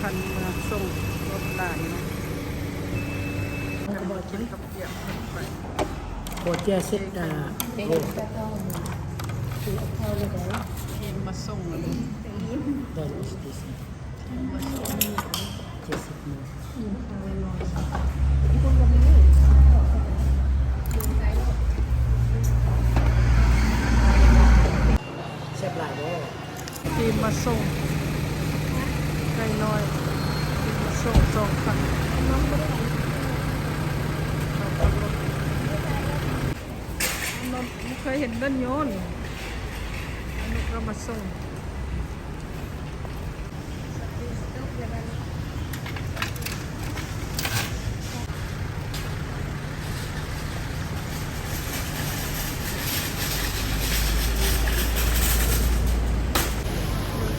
ຄັນເມືອງສົ່ງລົດຫຼາຍເນາະ. ບໍ່ແຈເຊັດ ອ່າ ໂອ້ ທີມມາສົ່ງແລ້ວ. ແຊບຫຼາຍບໍ່? ທີມມາສົ່ງ ໄກ່ນ້ອຍ ທີມມາສົ່ງສອງຄັນ ບໍ່ເຄີຍເຫັນເດີໂຍນ ອັນນີ້ກໍມາສົ່ງ.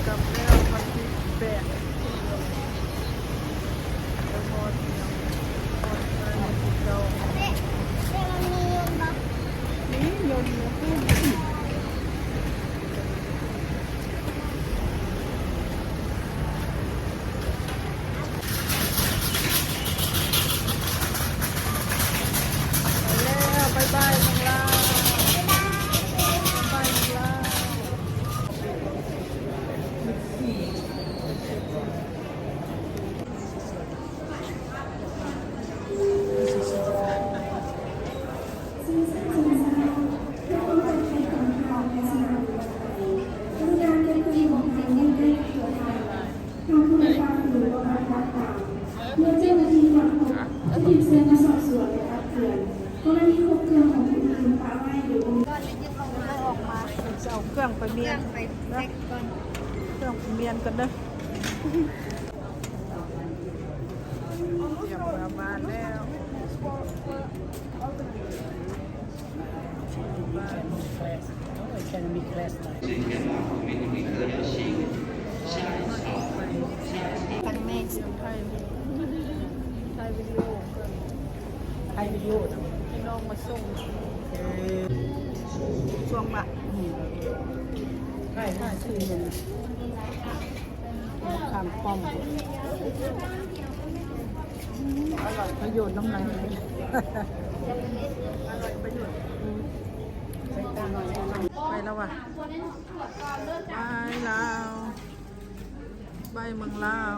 ກັບແລ້ວວັນທີແປດ ໄປຮອດ ຮອດງານຄືເກົ່າ. ມີຍົນ ມີຍົນຢູ່ພຸ້ນ. ໄປແລ້ວ ບາຍບາຍເມືອງລາວ ບາຍບາຍເມືອງລາວ. ເອົາເຄື່ອງໄປມ້ຽນ ເຄື່ອງໄປມ້ຽນກ່ອນເດີ. ຕຽມເມືອບ້ານແລ້ວ. ຕັ້ງແມ່ ຖ່າຍວິດີໂອ ຖ່າຍວິດີໂອ ພີ່ນ້ອງມາສົ່ງ ເອີ ຊ່ວງບ່າຍ ອືມ ຖ່າຍ ຖ່າຍຊື່ ຂ້າງປ້ອມ ປະໂຫຍດນ້ຳລາຍ ອະຮ່ອຍປະໂຫຍດ ອືມ ໄປແລ້ວຫວາ ບາຍລາວ ບາຍເມືອງລາວ.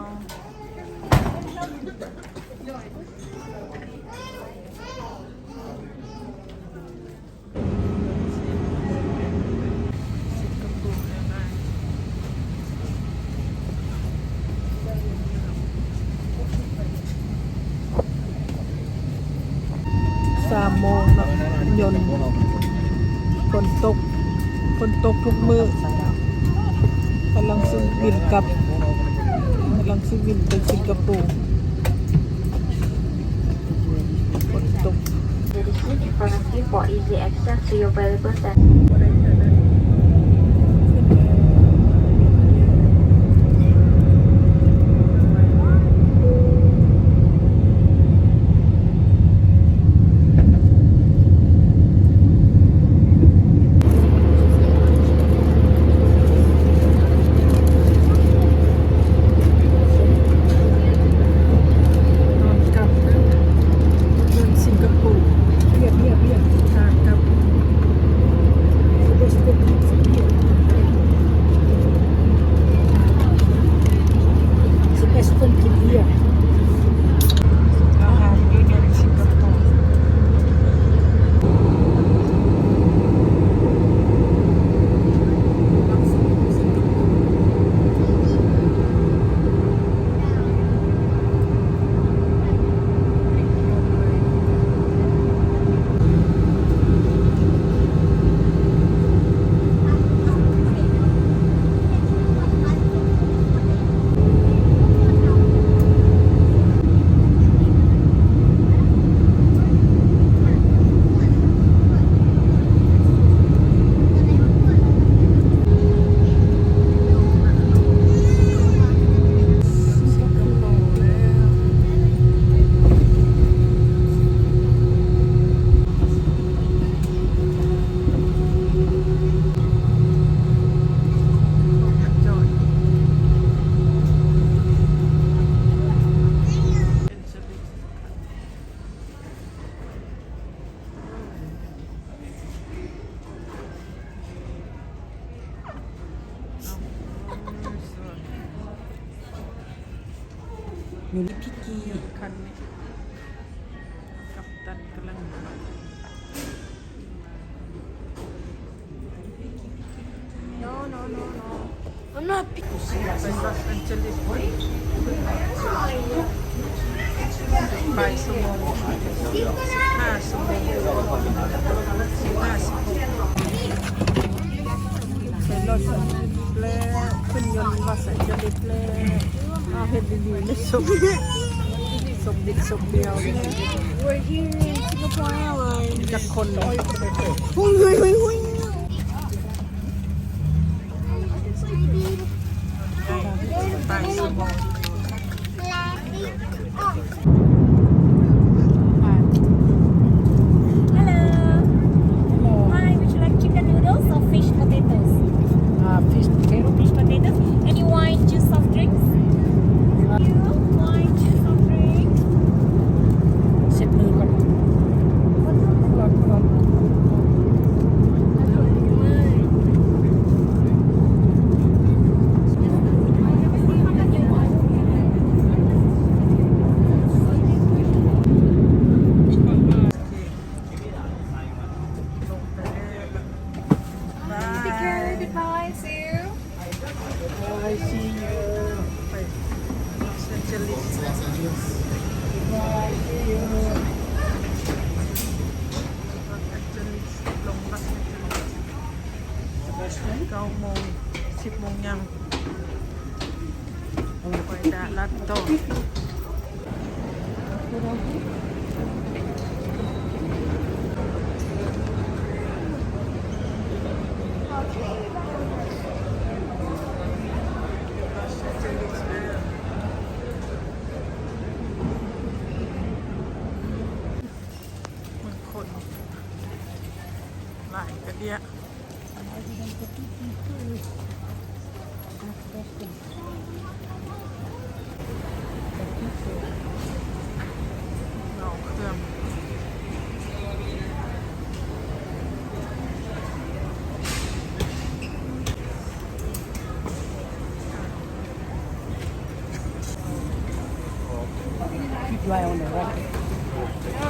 ສາມໂມງເນາະ ຍົນ ຝົນຕົກ ຝົນຕົກທຸກມື້ ກຳລັງຊິບິນກັບ ກຳລັງຊິບິນໄປສິງກະໂປ. ຝົນຕົກ. Informative for easy access to your valuable data. ນອນກັບເດີ ເມືອງສິງກະໂປ ວຽກ ວຽກ ວຽກ ທາງກັບ ໄປເບິ່ ຢູ່ນີ້ພິກກີ້ ຄັນນີ້ ກັບຕັນກຳລັງ No, no, no, no. I'm not picky. ໄປລອສແອນເຈີລິສ ບ່າຍຊົ່ວໂມງ ສິບຫ້າຊົ່ວໂມງ ສິບຫ້າ ສິບຫົກ ໄປລອສແອນເຈີລິສແລ້ວ ຂຶ້ນຍົນລອສແອນເຈີລິສແລ້ວ. ອ້າວ ເຮັດດີໆ ແມ່ສົບ ສົບບິດສົບບຽວ We're here in Singapore Airlines. ຈັກຄົນ Hello. Hi, would you like chicken noodles or fish potatoes? Uh, fish potato. Fish potatoes. Any wine, juice, soft drinks? Uh, you wine, juice, soft drinks? ເຊັດມືກ່ອນ ກ່ອນ ກ່ອນ. ເກົ້າໂມງ ສິບໂມງຍາມ ໄປຕະຫຼາດຕໍ່. ຄົນຫຼາຍກະເດຍ. ເອົາເຄື່ອງ Keep your eye on the road.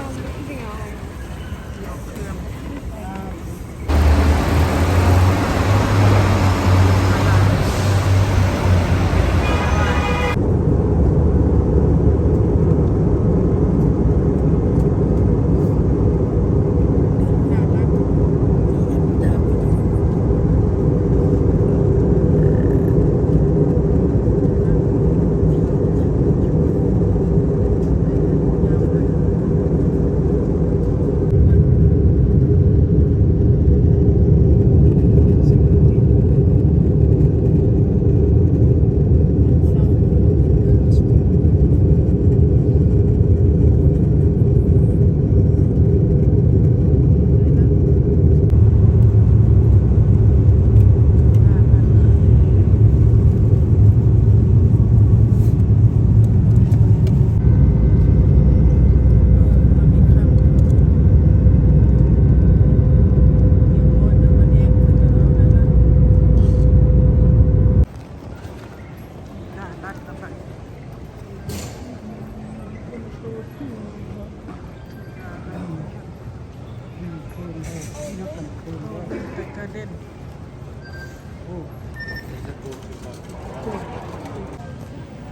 ກາເດັນ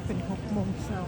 ເປັນຫົກໂມງເຊົ້າ.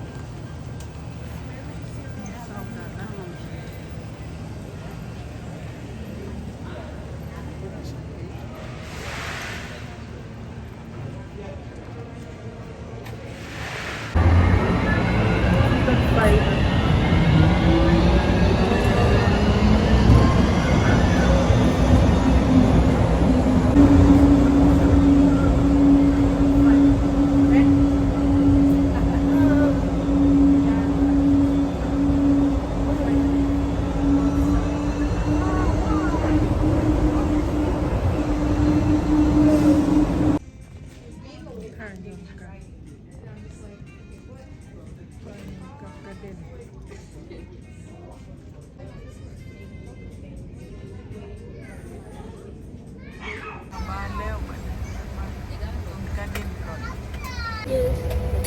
ມາແລ້ວ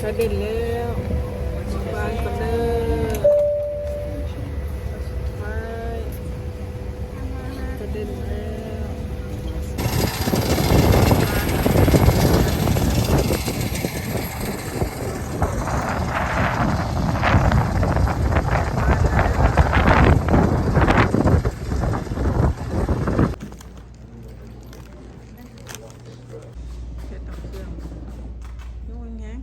ກະເດັນແລ້ວ. ວາງກ່ອນເດີ. ໄວ້ ກະເດັນແລ້ວ. ເຮັດເອົາເຄື່ອງ ໂອ້ຍ ແຮງ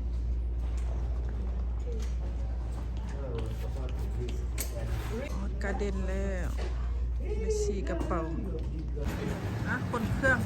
ຮອດກາເດັນແລ້ວ ໄດ້ສີ່ກະເປົາ. ອ່ະ ຂົນເຄື່ອງ